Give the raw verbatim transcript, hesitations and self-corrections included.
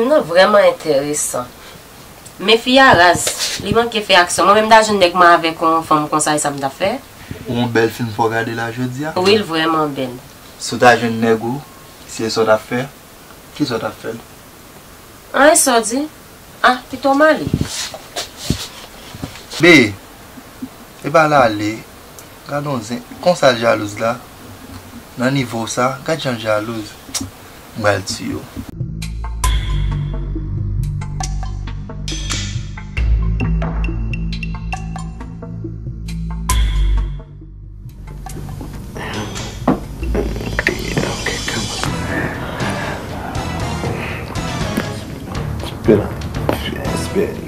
Non, vrèman enteresan. Men fi a raz, li manke fè aksyon. Mwen menm ta jwenn nèg mwen avèk yon fanm konsa, e sa m t ap fè? Yon bèl fim fò gade la jodi a? Wi, l vrèman bèl. Si w ta jwenn nèg ou, se sa w t ap fè? Kisa w t ap fè? Anyen sa w di? Ah, pito m ale. Be, e pa l ale. Gad on zen. Konsa l jalouz la. Nan nivo sa, gad jan l jalouz. M pral tiye w. Spin up. Spin.